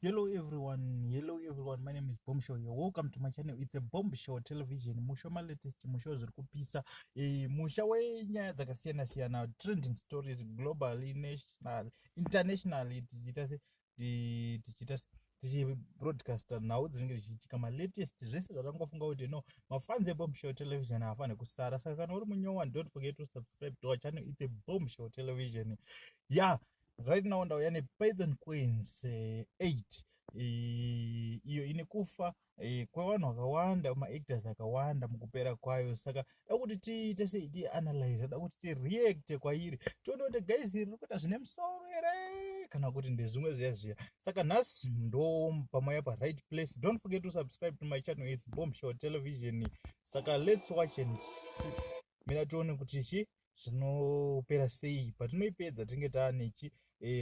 Hello everyone, hello everyone. My name is Bomb Show. You're welcome to my channel. It's a Bomb Show Television. Musha ma latest, musha zviri kupisa. Eh, musha wenyaya dzakasiyana siyana, trending stories globally, national, internationally tichiita se tichiita tichibroadcaster nhau dzinenge dzichiitika malatest zvese zvatangofunga kuti no mafans ebomb show television haafanire kusara. Saka kana uri munyowani, don't forget to subscribe to our channel. It's a Bomb Show Television. Yeah, right now ndauya nepython queens 8 eh, eh, iyo ine kufa eh, kwevanhu vakawanda maactors akawanda mukupera kwayo. Saka da kuti tiite sei, tianalyze, da kuti tireacte kwairi, tione kuti guys riri kuita zvine musoro here kana kuti ndezvimwe zviya zviya. Saka nhasi ndo pamaya pa right place. Don't forget to subscribe to my channel. It's Bomb Show Television. Saka let's watch and see. Mira tione kuti chi zvinopera sei. Patinoipedza tinge taanechi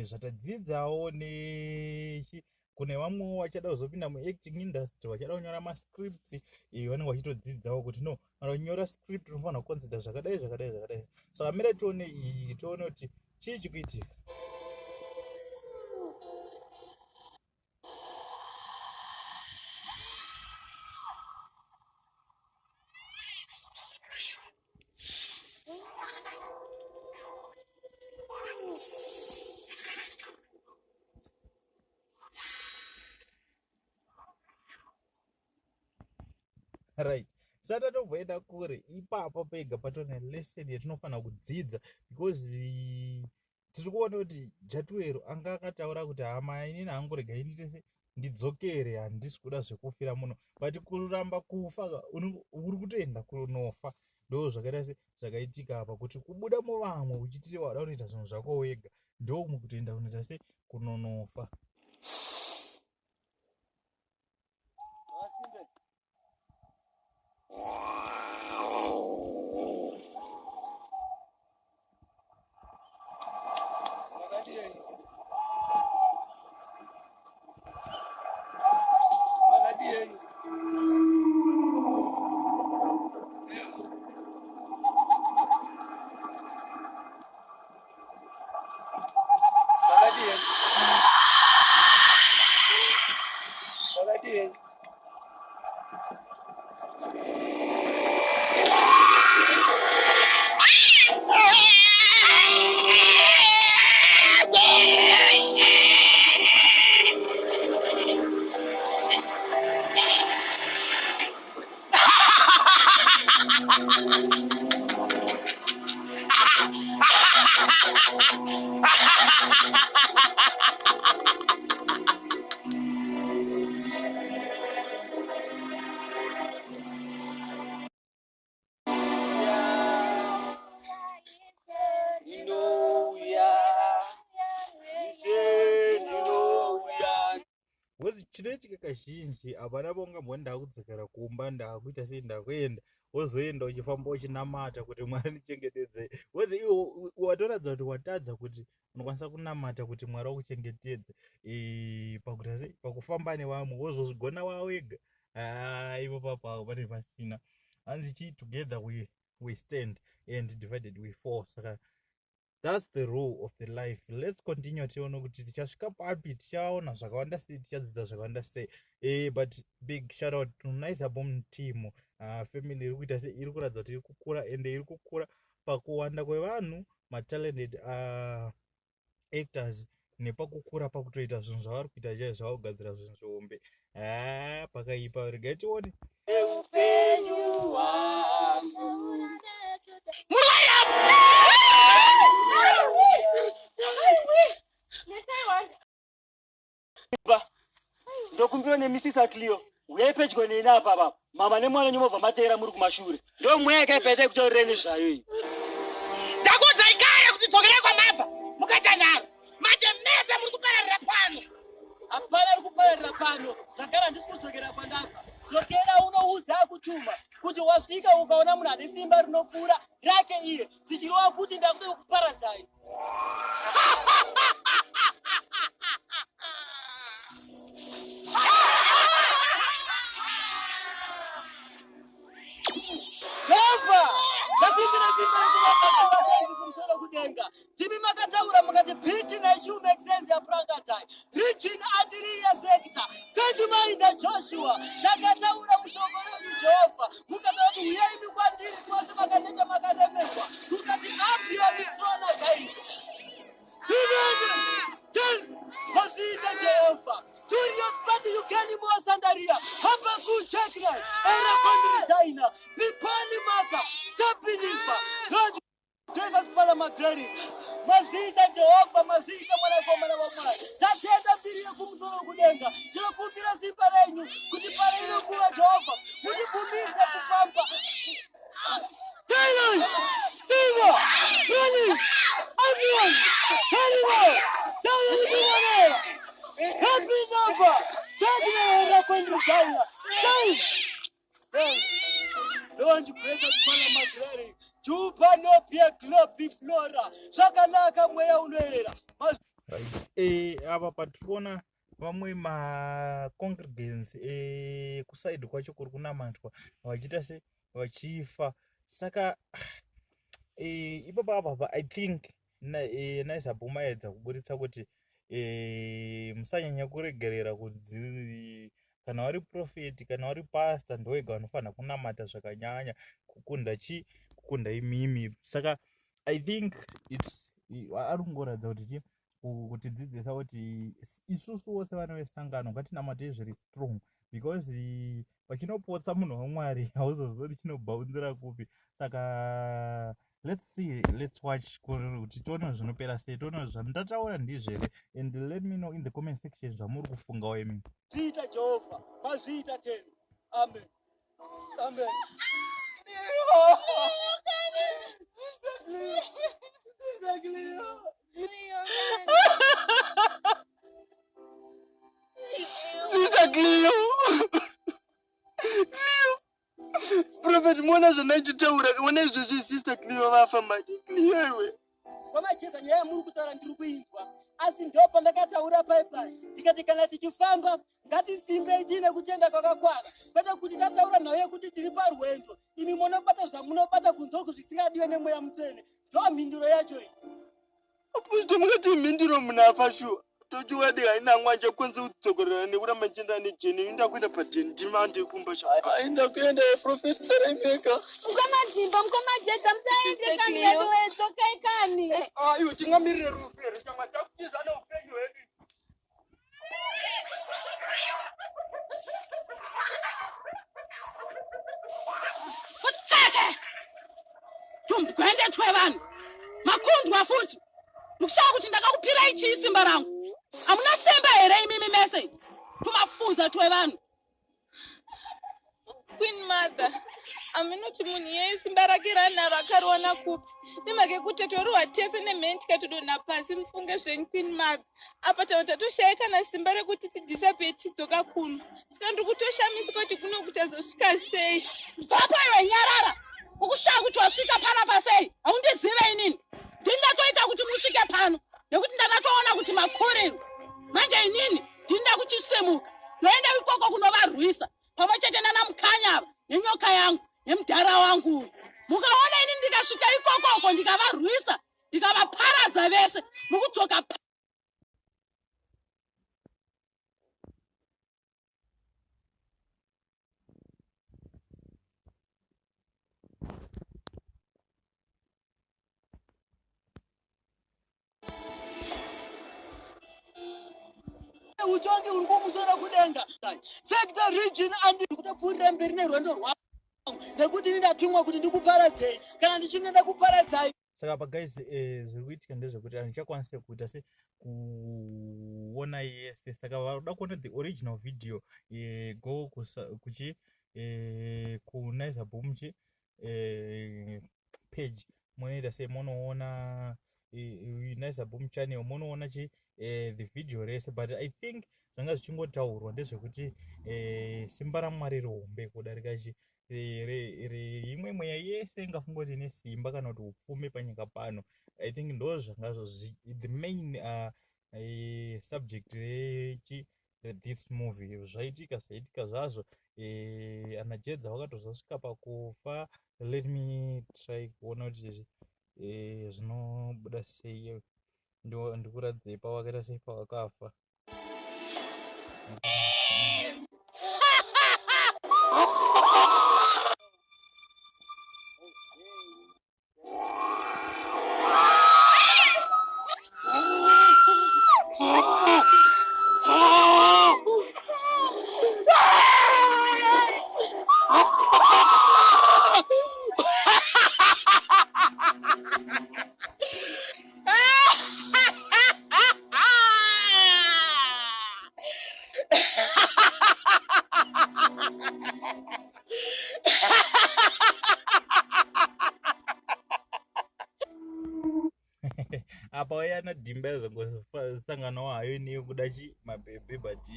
zvatadzidzawo nechi kune vamwewo vachada kuzopinda muacting industry, vachada kunyora mascripts, vanenge vachitodzidzawo kuti no, kana uchinyora script unofanira kuconsider zvakadai zvakadai zvakadai. Saka mira tione iyi, tione kuti chii chikuitika. Right, sati atomboenda kure, ipapo pega patone lesson yatinofanira kudzidza, because tiri kuona kuti Jatuero anga akataura kuti hama inini hangu rega ini tese ndidzokere, handisi kuda zvekufira muno, but kuramba kufa uri kutoenda kunofa. Ndo zvakaita se zvakaitika apa, kuti kubuda muvamwe uchiti wada kunoita zvinhu zvako wega, ndo mukutoenda kunoita se kunonofa. Chinoitika kazhinji, hapana paungamboni ndakudzokera kumba, ndakuita sei, ndakuenda, wozoenda uchifamba uchinamata kuti Mwari ndichengetedzei, wozi iwe watoratidza kuti watadza kuti unokwanisa kunamata kuti Mwari wakuchengetedze pakuita sei, pakufamba nevamwe, wozozvigona wawega. Ivo papo pane pasina hanzi chi together we stand and divided we fall. Saka that's the rule of the life. Let's continue tione kuti tichasvika papi, tichaona zvakawanda sei, tichadzidza zvakawanda sei. But big shout out to Nice Bomb team. Family iri kuita sei, iri kuratidza kuti iri kukura, ende iri kukura pakuwanda kwevanhu, matalented actors, nepakukura pakutoita zvinhu zvavari kuita chai, zvavakugadzira zvinhu zvihombe. Pakaipa, regai tione. Upenyu hwangu. Ndokumbira nemisisa Cleo, uyai pedyo neni apa baba. Mama nemwana nyomobva mateera muri kumashure. Ndo mweya yakaipa kutaurira nezvayo iyi. Ndakuudzai kare kuti dzokerai kwamabva mukaita nharo. Manje mese muri kupararira pano. Hapana ari kupararira pano. Zvakare handisi kudzokera kwandabva. Dzokera unoudza akutuma kuti wasvika ukaona munhu ane simba rinopfuura rake iye, zvichireva kuti ndakuda kukuparadzai. Jehovha, ndakumbira simba rekuva kumusoro kudenga. Ndimi makataura mukati biti naishu make sense yaprangatai. Region andiriya seka. Joshua. Takataura mushoko renyu Jehovha, mukataura kuti uyai imi kwandiri kwose makaneta makaremerwa, mukati apiwa mitrona guys. Mazviita Jehovha. Julius Pati Yugeni Mosandaria, Habaku Chekra, Era Kondridaina, Pipani Maka, Stapinifa, Lord Jesus Pala Magreri. Mazviita Jehovha, mazviita mwanakomana waMwari. Tatenda mbiri yekumusoro kudenga. Tinokumbira simba renyu kuti pare ino nguva Jehovha mutibvumidze kufamba. Taylor, Silva, Ronnie, Adrian, Haribo, Taylor Kumanera, Happy Nova, Taylor Kwendridaina, Taylor. Lord Jesus Pala Magreri. Juba no pia globi flora. Zvakanaka mweya unoyera. Right. Eh, apa patiri vamwe macongregants eh, kusaidi kwacho kuri kunamatwa vachiita se vachifa saka eh, ipapo apapa I think eh, naisabhuma edza kuburitsa kuti eh, musanyanya kuregerera kudzi kana vari prophet kana vari pastor ndowega vanofanira kunamata zvakanyanya kukunda chi kukunda imimi. Saka I think it's ari kungoratidza kuti chi kutidzidzisa kuti isusuwo sevana vesangano ngatinamatei zviri strong because pachinopotsa munhu waMwari hauzozivi kuti chinobhaunzira kupi. Saka let's see, let's watch kuti tione zvinopera sei, tione zvandataura ndizvo here, and let me know in the comment section zvamuri kufungawo imi. Zviita Jehovha, mazviita tenu. Amen. Amen. Sister Cleo. Cleo. Prophet muona zvandaichitaura ona izvezvi Sister Cleo vafa manje. Cleo iwe. Kwamacheza nyaya yamuri kutaura ndiri kuinzwa, asi ndo pandakataura paipai ndikati kana tichifamba ngatisimbei tiine kutenda kwakakwana, kwete kuti tataura nhau yekuti tiri parwendo imi munobata zvamunobata kunze uku zvisingadiwe nemweya mutsvene. Ndo mhinduro yacho iyi. Apostle mukati mhinduro munhu afa shuwa. Tochiwadi haina mwanja kwanza kudzokorera nekuramba ndichienda nejeni inda kuenda padeni ndimande kumba cha. Ainda kuenda Prophet Saremeka. Mukamadzimba, mukamajeda, musaende kani yedu dzokai kani. Ah, iwe tingamirire rufu here chama takutiza neupenyu hwedu. Futseke! Tumbwende twevanhu. Makundwa futi. Ndikushaya kuti ndakakupirai chii simba rangu. Hamuna simba here imimi mese? Tumafuza twevanhu. Queen Mother, aminoti munhu iyeye simba rake ranaro akariwana kupi? Nemhaka yekuti tatorwa tese nemheni tikatodonha pasi mufunge zvenyu Queen Mother. Apa tava tatoshaya kana simba rekuti tidisapie tichidzoka kuno. Saka ndiri kutoshamisika kuti kuno kuti azosvika sei. Bvapo iwe nyarara. Ukushaya kuti wasvika panapa sei? Haundizive inini. Ndini ndatoita kuti musvike pano nekuti ndakatoona kuti makuriro. Manje inini ndini ndakuchisimuka. Ndoenda ikoko kunovarwisa pamwe chete nana Mukanya ava nenyoka yangu nemudhara wangu uyu. Mukaona inini ndikasvika ikokoko ndikavarwisa ndikavaparadza vese mukudzoka utongi huri kumusoro kudenga. Sector region and kutopfuurira mberi nerwendo rwangu nekuti ini ndatumwa kuti ndikuparadzei kana ndichinge ndakuparadzai. Saka pa guys, zviri kuitika ndezvekuti handichakwanise kuita se kuona yese. Saka varoda kuona the original video, go kuchi kuNaiza Boom chi page munoita sei munoona Naiza Boom channel munoona chi the video rese. But I think zvanga zvichingotaurwa ndezvekuti simba raMwari rihombe kudarika chi imwe mweya yese ingafunga kuti ine simba kana kuti upfumi panyika pano. I think ndo zvanga the main subject rechi this movie. Zvaitika zvaitika zvazvo, ana Jedza vakatozosvika pakufa. Let me try kuona kuti zvinobuda sei, ndikuratidzei pavakaita sei pavakafa. Apa yana dhimba yazongosanganawo hayo neyekuda chi mabhebhe, but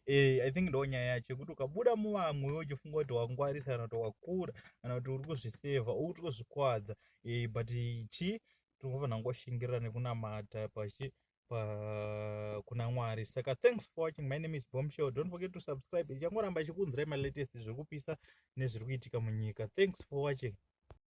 I think ndo nyaya yacho yekuti ukabuda muvamwe iwe uchifunga kuti wangwarisa kana kuti wakura kana kuti uri kuzvisevha, uri kuzvikwadza, but chi tinofanira kungoshingirira nekunamata pachi pa kuna Mwari. Saka thanks for watching. My name is Bombshow. Don't forget to subscribe. Ichangoramba ichikunzirai malatest zviri kupisa nezviri kuitika munyika. Thanks for watching.